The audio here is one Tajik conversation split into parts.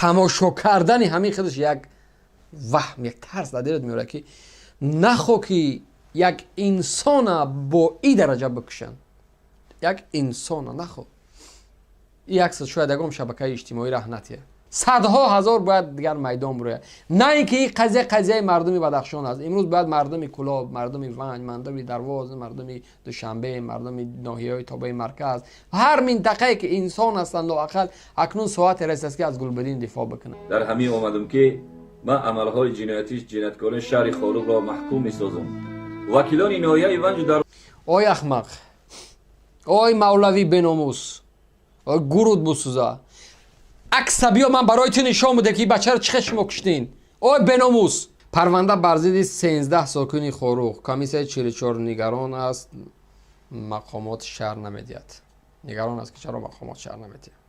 Тамошо кардани ҳамин худаш як ваҳм, як тарс дар дилат меорад, ки нахо ки як инсона бо и дараҷа бикушанд. Як инсона нахо. И акс шояд ягон шабакаи иҷтимоӣ раҳ натиҳад. Садҳо ҳазор бояд дигар майдон бирояд. На ин ки ин қазия қазияи мардуми Бадахшон аст. Имрӯз бояд мардуми Кӯлоб, мардуми Ванҷ, мардуми Дарвоз, мардуми Душанбе, мардуми ноҳияҳои тобеи марказ, ҳар минтақае ки инсон ҳастанд, лоақал акнун соате расидааст, ки аз Гулбиддин дифоъ бикунанд. Дар ҳамин омадам, ки ман амалҳои ҷиноятии ҷинояткорони шаҳри Хоруғро маҳкум месозам. Вакилони ноҳияи Ванҷу дар Ой ахмақ, ой мавлавӣ беномус, ой гуруд бусуза, акса биё, ман барои ту нишон буде, ки бачаро чӣ хел шумо куштин. Ой беномус. Парванда бар зидди 13 сокини Хоруғ. Комиссияи 44 нигарон аст, мақомот шаҳр намедиҳад. Нигарон аст, ки чаро мақомот шаҳр намедиҳад.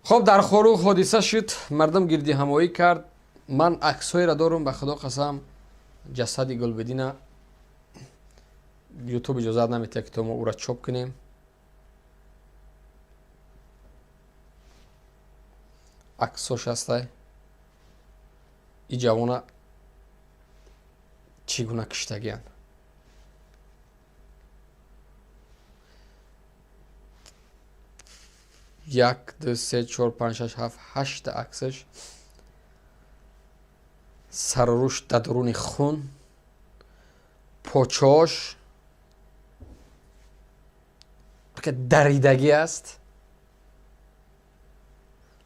Хоб, дар Хоруғ ҳодиса шуд, мардум гирдиҳамоӣ кард. Ман аксҳоеро дорум, ба худо қасам, ҷасади Гулбиддина. Ютуб иҷозат наметиҳад, ки то мо ӯра чоп кунем. Аксош ҳастай. И ҷавона чӣ гуна киштагиянд. Як, ду, се, чор, панҷ, шаш, ҳафт, ҳашта аксаш. Сару рӯш дар дуруни хун, почош даридагӣ аст,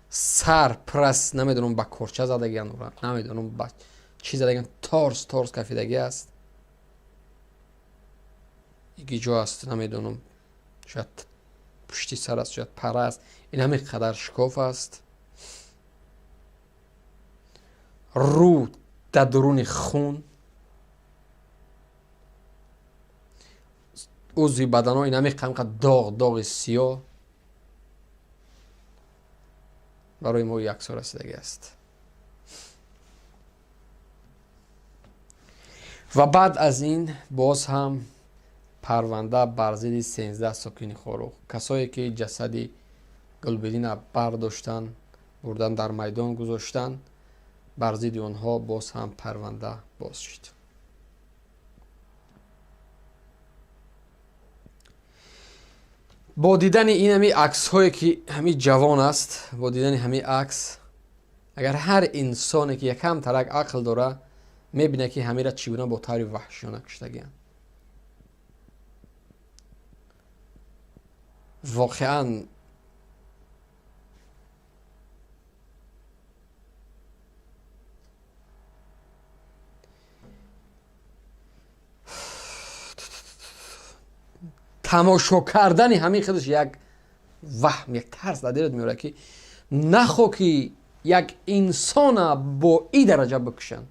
сар прас, намедонам, ба корча задагиан ура, намедонам, ба чӣ задагиан, торс торс кафидагӣ аст. Ики ҷо аст, намедонам, шояд пушти сар аст, шояд пара аст. Ин ҳамин қадар шикоф аст, рӯ дар дуруни хун, узви баданҳо ин ҳамин қадр доғ доғи сиёҳ. Барои мо як сол расидагӣ аст. Ва баъд аз ин боз ҳам парванда бар зидди 13 сокини Хоруғ, касое ки ҷасади Гулбиддина бардоштанд, бурдан, дар майдон гузоштанд, бар зидди онҳо боз ҳам парванда боз шуд. Бо дидани ин ҳами аксҳое, ки ҳами ҷавон аст, бо дидани ҳами акс, агар ҳар инсоне, ки якам тарак ақл дора, мебинад, ки ҳамира чӣ гуна бо таври ваҳшиёна куштагианд. Воқеан, тамошо кардани ҳамин худаш як ваҳм, як тарс дар дилат меорад, ки нахо ки як инсона бо и дараҷа бикушанд.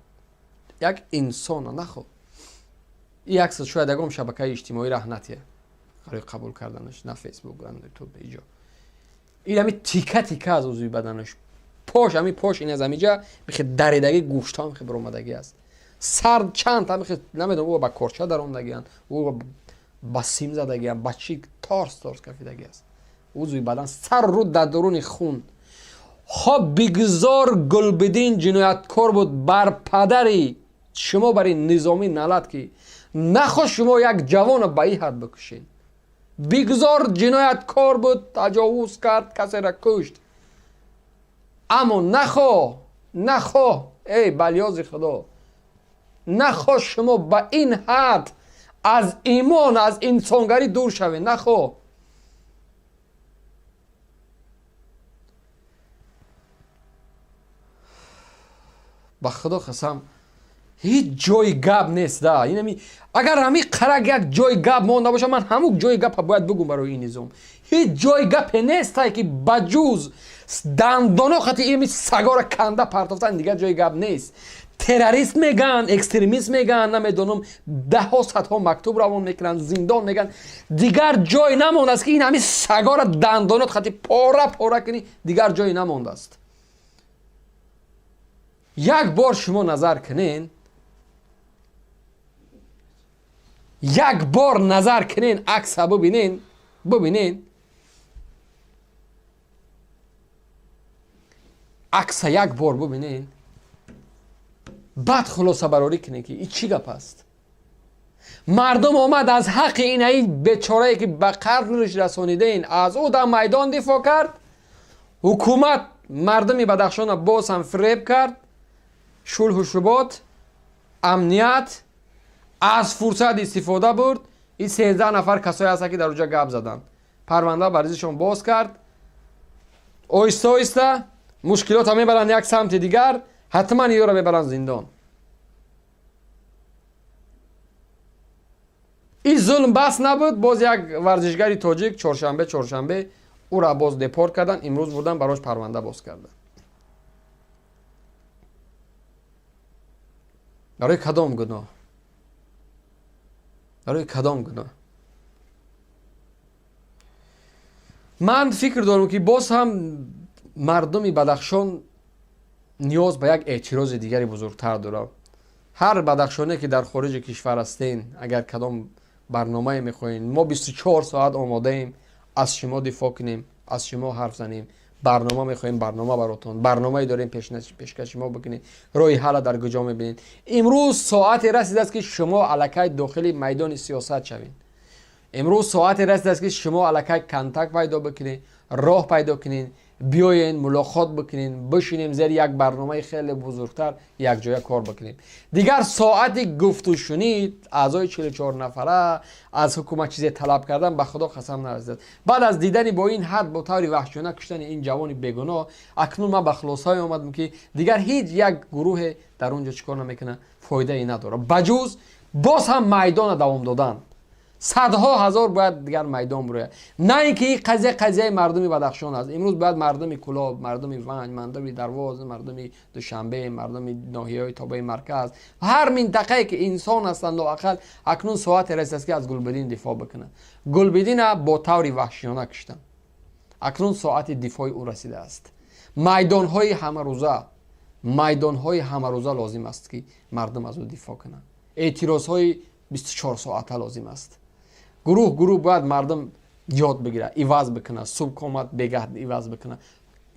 Як инсона нахо. И акс шояд ягон шабакаи иҷтимоӣ раҳ натиҳад барои қабул карданаш, на Фейсбук, на Ютуб, иҷо. Ин ҳами тика тика аз узви баданаш, пош, ҳами пош, ин аз ҳамиҷа бихе даридагӣ, гӯштҳо ҳам хе баромадагӣ аст, сар чанд ҳами хе, намедонам, ӯ ба корча даромадагианд, ӯ ба сим задагианд, ба чӣ, торс торс кафидагӣ аст узви бадан, сар рӯ дар дуруни хун. Хоб, бигзор Гулбиддин ҷинояткор буд, бар падари шумо, бари низомӣ налат, ки нахо шумо як ҷавона ба ин ҳад бикушед. Бигзор ҷинояткор буд, таҷовуз кард, касеро кушт, аммо нахо, нахо, эй балёзи худо, нахо шумо ба ин ҳад аз имон, аз инсонгарӣ дур шавед, нахо. Ба худо қасам, ҳеҷ ҷои гап нест да. Инами агар ҳами қарак як ҷои гап монда боша, ман ҳамук ҷои гапа бояд бигум барои ин низом. Ҳеҷ ҷои гапе нестай, ки ба ҷуз дандоно хати ими сагора канда партофтан дигар ҷои гап нест. Террорист меган, экстремист меган, намедонам, даҳҳо, садҳо мактуб равон мекунанд, зиндон меган, дигар ҷой намондааст, ки ин ҳами сагора дандонот хати пора пора кунӣ, дигар ҷой намондааст. Як бор шумо назар кунен, як бор назар кунен, акса бубинен, бубинен. Акса як бор бубинед, баъд хулосабарорӣ кунед, ки ин чӣ гап аст. Мардум омад аз ҳаққи инаи бечорае, ки ба қатлш расонидаин, аз ӯ дар майдон дифоъ кард. Ҳукумат мардуми Бадахшона боз ҳам фиреб кард. Шулҳу шубот, амният аз фурсат истифода бурд. Ин 13 нафар касое ҳастанд, ки дар оҷа гап заданд, парванда бар зиддишон боз кард. Оҳиста оҳиста мушкилотро мебаранд як самти дигар, ҳатман ёро мебаранд зиндон. Ин зулм бас набуд, боз як варзишгари тоҷик чоршанбе ӯра боз депорт карданд, имрӯз бурдан барош парванда боз карданд. Барои кадом гуноҳ? Барои кадом гуноҳ? Ман фикр дорам, ки боз ҳам мардуми Бадахшон ниёз ба як эътирози дигари бузургтар дорад. Ҳар бадахшоне, ки дар хориҷи кишвар ҳастен, агар кадом барномае мехоҳем, мо 24 соат омодаем аз шумо дифоъ кунем, аз шумо ҳарф занем. Барнома мехоҳем, барнома баротон, барномае дорем пешкаши шумо бикунем. Роҳи ҳалла дар куҷо мебинед? Имрӯз соате расидааст, ки шумо аллакай дохили майдони сиёсат шавед. Имрӯз соате расидааст, ки шумо аллакай контакт пайдо бикунед, роҳ пайдо кунед, биёен мулоқот бикунем, бишинем зери як барномаи хеле бузургтар, якҷоя кор бикунем. Дигар соати гуфтушунид аъзои 44 нафара аз ҳукумат чизе талаб кардан, ба Худо қасам, нарасидааст. Баъд аз дидани бо ин ҳад бо таври ваҳшиёна куштани ин ҷавони бегуноҳ, акнун ман ба хулосае омадам, ки дигар ҳеҷ як гурӯҳе дар он ҷо чӣ кор намекунад, фоидае надорад, ба ҷуз боз ҳам майдона давом додан. Садҳо ҳазор бояд дигар майдон бирояд. На ин ки ин қазия қазияи мардуми Бадахшон аст. Имрӯз бояд мардуми Кӯлоб, мардуми Ванҷ, мардуми Дарвоз, мардуми Душанбе, мардуми ноҳияҳои тобеи марказ, ҳар минтақае ки инсон ҳастанд, лоақал акнун соате расидааст, ки аз Гулбиддин дифоъ бикунанд. Гулбиддина бо таври ваҳшиёна куштанд. Акнун соати дифои ӯ расидааст. Майдонҳои ҳамарӯза, майдонҳои ҳамарӯза лозим аст, ки мардум аз ӯ дифоъ кунанд. Эътирозҳои 24 соата лозим аст. Гурӯҳ гурӯҳ бояд мардум ёд бигирад, иваз бикунад, субҳ омад, бегаҳ иваз бикунад,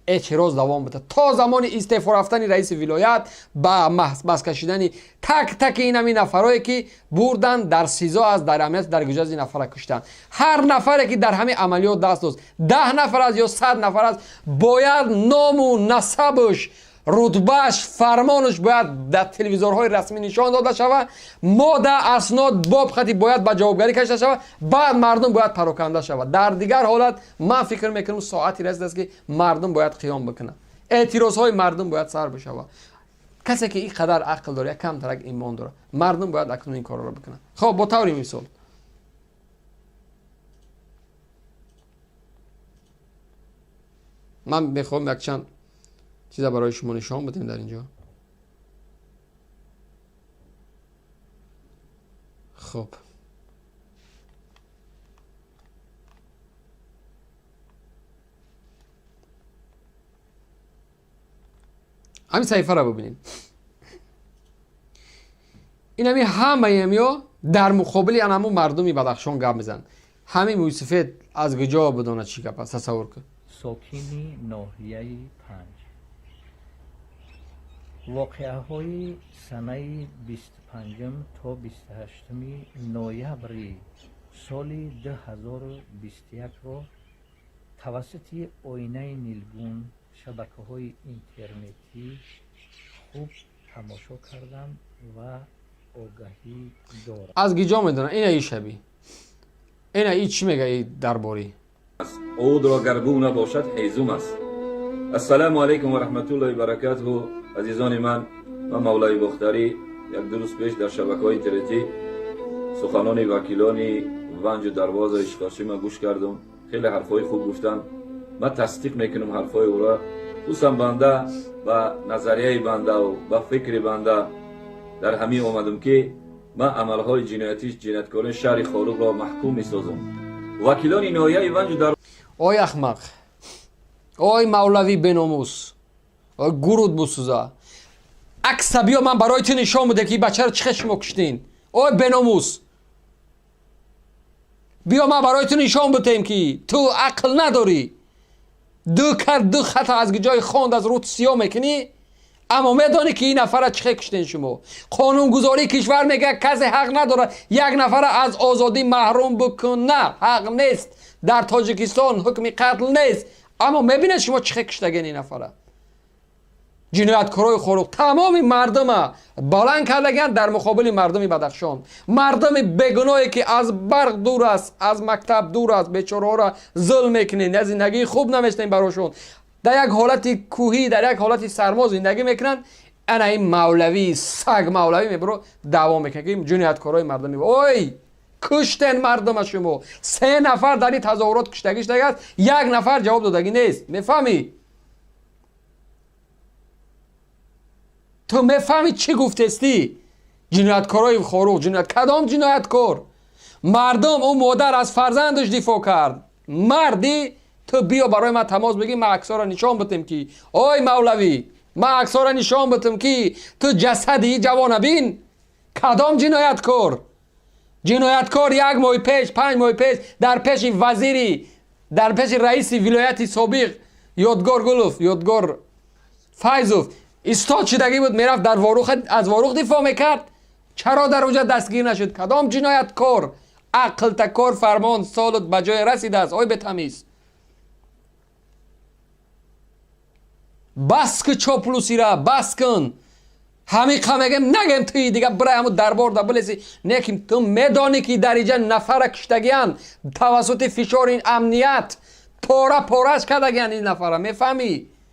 эътироз давом бита то замони истеъфо рафтани раиси вилоят, ба бас кашидани так таки ин ҳамин нафарое, ки бурдан дар СИЗО аст, дар амният, дар гуҷази нафара куштанд. Ҳар нафаре, ки дар ҳамин амалиёт даст дошт, 10 нафар аст ё 100 нафар аст, бояд ному насабаш, рутбааш, фармонаш бояд дар телевизорҳои расмӣ нишон дода шавад. Мода аснод боб хати бояд ба ҷавобгарӣ кашида шавад. Баъд мардум бояд пароканда шавад. Дар дигар ҳолат ман фикр мекунам, соати расидааст, ки мардум бояд қиём бикунад, эътирозҳои мардум бояд сар бишавад. Касе ки ин қадар ақл дорад, як камтарак имон дорад, мардум бояд акнун ин корро бикунад. Хоб, бо таври мисол ман мехоҳам якчанд чиза барои шумо нишон бидем дар инҷо. Хуб, ҳамин саҳифаро бибинем. Ин ҳами ҳамаи ҳамиё дар муқобили ан ҳамун мардуми Бадахшон гап мезананд. Ҳамин мӯйсафед аз куҷо бидонад чӣ гап аст? Тасаввур кун. Сокини ноҳияи Панҷ. Воқеаҳои санаи 25 то 28 ноябри соли 2021-ро тавассути оинаи нилгун шабакаҳои интернетӣ хуб тамошо кардам ва огаҳӣ дорам. Аз куҷо медонад? Ина и шаби, ина и чӣ мега и дарборӣ? Удро гар бу набошад, ҳезум аст. Ассалому алайкум ва раҳматуллоҳи баракатуҳу. Азизони ман, ман Мавлаи Бохтарӣ. Як ду рӯз пеш дар шабакаҳои интернетӣ суханони вакилони Ванҷу Дарвоза Ишкошима гӯш кардум. Хеле ҳарфҳои хуб гуфтанд. Ман тасдиқ мекунам ҳарфҳои ӯро. Хусусан банда ба назарияи бандаву ба фикри банда дар ҳамин омадам, ки ман амалҳои ҷиноятӣ ҷинояткорони шаҳри Хоруғро маҳкум месозам. Вакилони ноҳияи Ванҷу дар Ой ахмақ, ой мавлавӣ беномус, ой гуруд бусуза, акса биё, ман барои ту нишон будем, ки бачаро чӣ хел шумо куштин. Ой беномус, биё, ман барои ту нишон будем, ки ту ақл надорӣ. Ду кард, ду хата аз ҷои хонд аз рут сиёҳ мекунӣ, аммо медонӣ ки ин нафара чӣ хел куштен шумо. Қонунгузории кишвар мегӯяд, касе ҳақ надорад як нафара аз озодӣ маҳрум бикуна, ҳақ нест. Дар Тоҷикистон ҳукми қатл нест, аммо мебинед шумо чӣ хел куштаген ин нафара. Ҷинояткорои хоруқ тамоми мардума баланд кардагианд дар муқобили мардуми Бадахшон. Мардуми бегуноҳе ки аз барқ дур аст, аз мактаб дур аст, бечораҳоро зулм мекунед, я зиндагии хуб намешнем барошон. Дар як ҳолати кӯҳӣ, дар як ҳолати сармо зиндагӣ мекунанд. Ана ин мавлавӣ, саг мавлавӣ мебуро даъво мекунад ки ҷинояткорои мардуми. Ой, куштен мардума шумо. 3 нафар дар ин тазоҳурот куштагӣ шудагааст, як нафар ҷавоб додагӣ нест. Мефаҳмӣ? Ту мефаҳмӣ чӣ гуфтестӣ? Ҷинояткорои хоруқ, ҷиноят кадом ҷинояткор? Мардум, ӯ модар аз фарзандаш дифоъ кард. Марди ту биё барои ман тамос бигир, ман аксҳоро нишон битем ки ой мавлавӣ, ман аксҳоро нишон битем ки ту ҷасади ин ҷавона бин. Кадом ҷинояткор? Ҷинояткор 1 моҳи пеш, 5 моҳи пеш дар пеши вазири, дар пеши раиси вилояти собиқ Ёдгор Гулов, Ёдгор Файзов истод шудагӣ буд, мерафт дар Ворух, аз Ворух дифоъ мекард. Чаро дар онҷа дастгир нашуд? Кадом ҷинояткор? Ақлтакор фармон солот ба ҷое расидааст. Ой бетамиз, бас ки чоплусира, бас кун. Ҳамиқа мегем, нагем туи дига бирай ҳаму дарбор да билеси. Неким ту медонӣ ки дар инҷа нафара куштагианд тавассути фишори амният, пора пораш кардагианд ин нафара. Мефаҳмӣ?